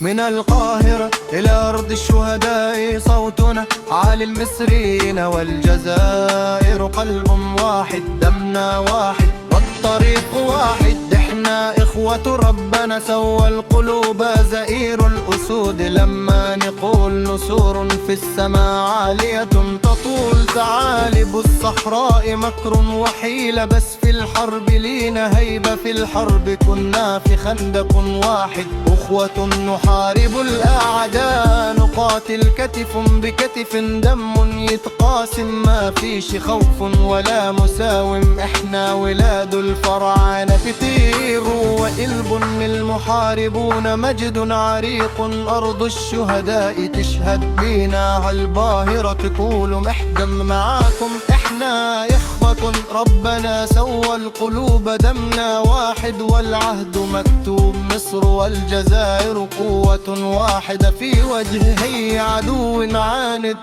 من القاهرة إلى أرض الشهداء صوتنا عالي، المصريين والجزائر قلب واحد، دمنا واحد والطريق واحد. احنا إخوة، ربنا سوى القلوب. زئير الأسود لما نقول نسور في السماء عالية تطول. ثعالب الصحراء مكر وحيلة، بس في الحرب لينا هيبة. في الحرب كنا في خندق واحد، أخوة نحارب الأعداء، نقاتل كتف بكتف، دم يتقاسم، ما فيش خوف ولا مساوم. احنا ولاد الفراعنة كتير وإلب المحاربون مجد عريق. أرض الشهداء تشهد بينا، عالباهرة تقول احنا معاكم. احنا إخوة، ربنا سوى القلوب، دمنا واحد والعهد مكتوب. مصر والجزائر قوة واحدة في وجه أي عدو عاند.